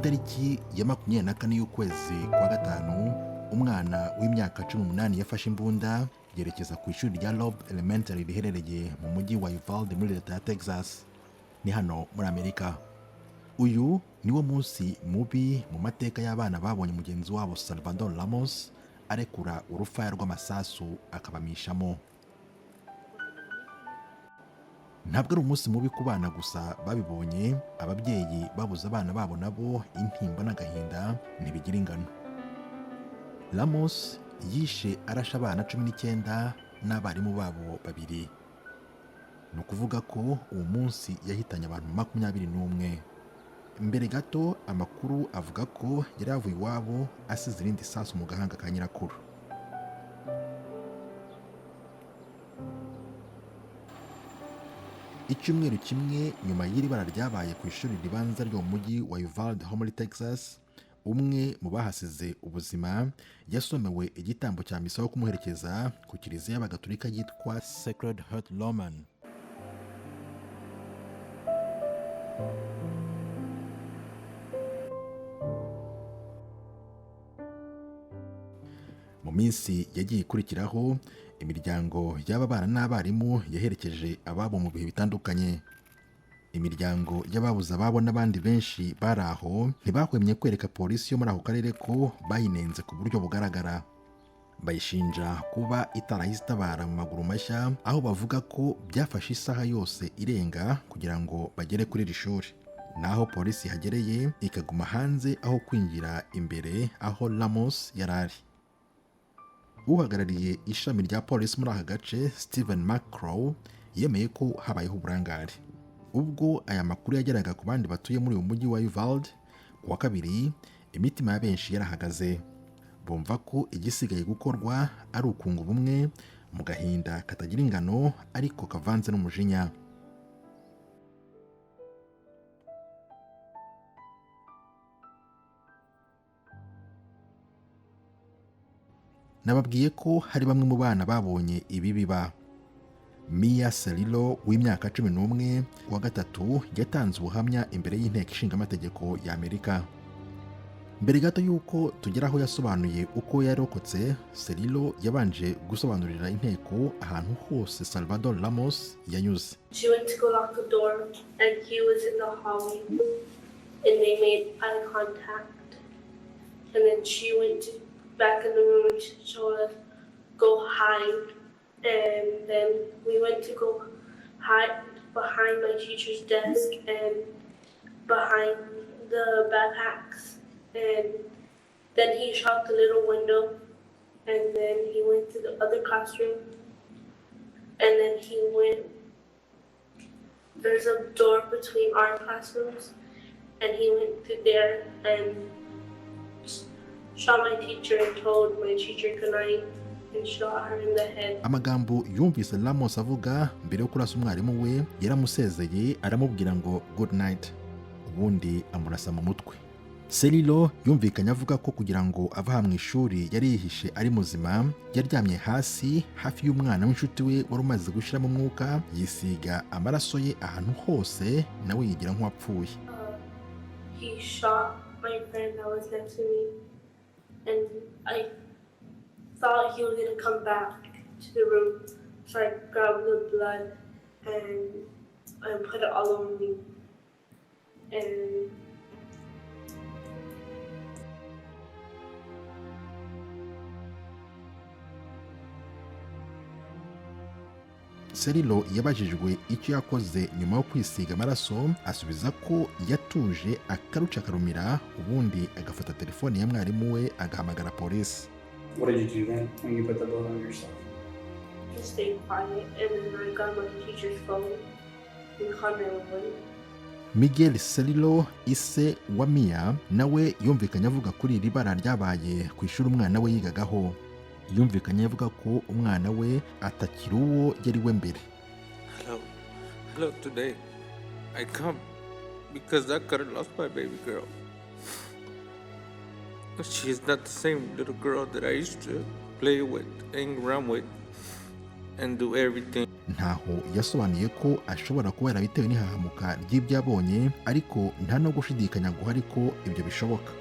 Itariki ya 24 y'ukwezi kwa gatanu, umwana w'imyaka 18 yafashe imbunda yerekeza ku ishuri rya Robb Elementary riherereye mu mujyi wa Uvalde muri leta ya Texas, ni hano muri Amerika. Uyu niwo munsi mubi mu mateka y'abana babonye mugenzi wabo Salvador Ramos arekura urufaya rw'amasasu akabamishamo. Ntabwo ari umunsi mubi ku bana gusa babibonye, ababyeyi babuze abana babo nabo intimba n'agahinda ntibigira ingano. Ramos yishe arashe abana 19 n'abarimu babo babiri. Ni ukuvuga ko uwo munsi yahitanye abantu 21. Mbere gato amakuru avuga ko yari avuye iwabo asize irindi sasu mu gahanga ka nyirakuru. Icyumweru kimwe nyuma y'iri bara ryabaye ku ishuri ribanza ryo mu mujyi wa Uvalde ho muri Texas, umwe mu bahasize ubuzima yasomewe igitambo cya misa wo kumuherekeza ku kiliziya y'Abagatulika yitwa Sacred Heart Roman. Mu minsi yagiye ikurikiraho, imiryango y'aba bana n'abarimu yaherekeje ababo mu bihe bitandukanye. Imiryango y'ababuze ababo n'abandi benshi bari aho ntibahwemye kwereka polisi yo muri ako karere ko bayinenze ku buryo bugaragara. Bayishinja kuba itarahise itabara mu maguru mashya, aho bavuga ko byafashe isaha yose irenga kugira ngo bagere kuri iri shuri. Naho polisi ihagereye ikaguma hanze aho kwinjira imbere aho Ramos yari ari. Uhagarariye ishami rya polisi muri aka gace, Steven McCraw, yemeye ko habayeho uburangare. Ubwo aya makuru yageraga ku bandi batuye muri uyu mujyi wa Uvalde ku wa kabiri, imitima ya benshi yarahagaze. Bumva ko igisigaye gukorwa ari ukunga ubumwe mu gahinda katagira ingano ariko kavanze n'umujinya. Nababwiye ko hari bamwe mu bana babonye ibi biba. Mia Serilo w'imyaka 11 wa gatatu yatanze ubuhamya imbere y'inteko ishinga amategeko ya Amerika. Mbere gato y'uko tugera aho yasobanuye uko yarokotse, Serilo yabanje gusobanurira inteko ahantu hose Salvador Ramos yanyuze. She went to go lock the door, and he was in the hallway, and they made eye contact. And then she went back in the room and she told us, "Go hide." And then we went to go hide behind my teacher's desk and behind the backpacks. And then he shot the little window, and then he went to the other classroom. And then he went there's a door between our classrooms, and he went through there and shot my teacher and told my teacher goodnight and shot her in the head. Amagambo yumvise Ramos avuga mbere yo kurasa umwarimu we, yaramusezeye aramubwira ngo "Good night", ubundi amurasa mu mutwe. Serilo yumvikanye avuga ko kugira ngo ave aha mu ishuri yari yihishe ari muzima, yaryamye hasi hafi y'umwana w'inshuti we wari umaze gushyiramo umwuka, yisiga amaraso ye ahantu hose, nawe yigira nk'uwapfuye. He shot my friend that was next to me, and I thought he was gonna come back to the room, so I grabbed the blood and I put it all over me. And Serilo yabajijwe icyo yakoze nyuma yo kwisiga amaraso, asubiza ko yatuje akaruca akarumira, ubundi agafata telefone ya mwarimu we agahamagara polisi. What did you do then when you put the blood on yourself? Just stayed quiet, and then I got my teacher's phone and called 911. Miguel Serilo, ise wa Mia, nawe yumvikanye avuga kuri iri bara ryabaye ku ishuri umwana we yigagaho. Yumvikanye avuga ko umwana we atakiri uwo yari we mbere. Hello. Hello, today. I come because I could have lost my baby girl. She is not the same little girl that I used to play with, hang around with. and do everything. Ntaho yasobanuye ko ashobora kuba yarabitewe n'ihahamuka ry'ibyo yabonye, ariko nta no gushidikanya guhari ko ibyo bishoboka.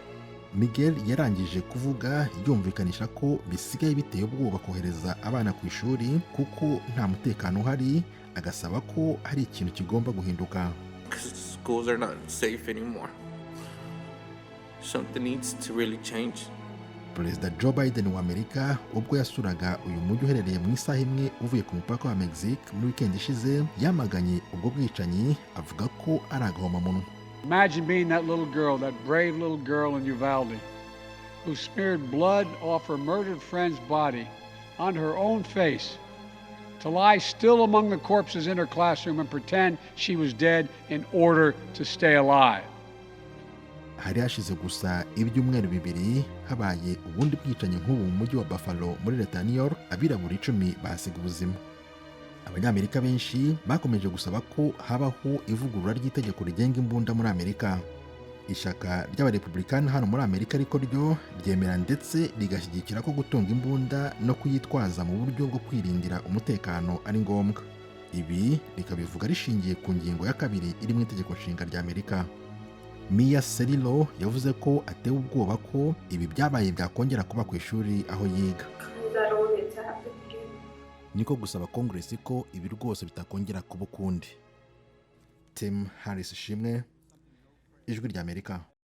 Miguel yarangije kuvuga yumvikanisha ko bisigaye biteye ubwoba kohereza abana ku ishuri kuko nta mutekano uhari, agasaba ko hari ikintu kigomba guhinduka. Because schools are not safe anymore. Something needs to really change. Perezida Joe Biden wa Amerika, ubwo yasuraga uyu mujyi uherereye mu isaha imwe uvuye ku mupaka wa Mexique muri wikendi ishize, yamaganye ubwo bwicanyi, avuga ko ari agahomamunwa. Imagine being that little girl, that brave little girl in Uvalde, who smeared blood off her murdered friend's body onto her own face to lie still among the corpses in her classroom and pretend she was dead in order to stay alive. Hari hashize gusa ibyumweru 2 habaye ubundi bwicanyi nk'ubu mu mujyi wa Buffalo muri leta ya New York, abirabura 10 bahasiga ubuzima. Abanyamerika benshi bakomeje gusaba ko habaho ivugurura ry'itegeko rigenga imbunda muri Amerika. Ishyaka ry'Abarepublikani hano muri Amerika ariko ryo ryemera ndetse rigashyigikira ko gutunga imbunda no kuyitwaza mu buryo bwo kwirindira umutekano ari ngombwa. Ibi rikabivuga rishingiye ku ngingo ya kabiri iri mu itegeko nshinga rya Amerika. Mia Serilo yavuze ko atewe ubwoba ko ibi byabaye byakongera kuba ku ishuri aho yiga. Because I don't want it to happen again. Niko gusaba Kongeresi ko ibi rwose bitakongera kuba ukundi. Tim Harris Ishimwe, Ijwi ry'Amerika.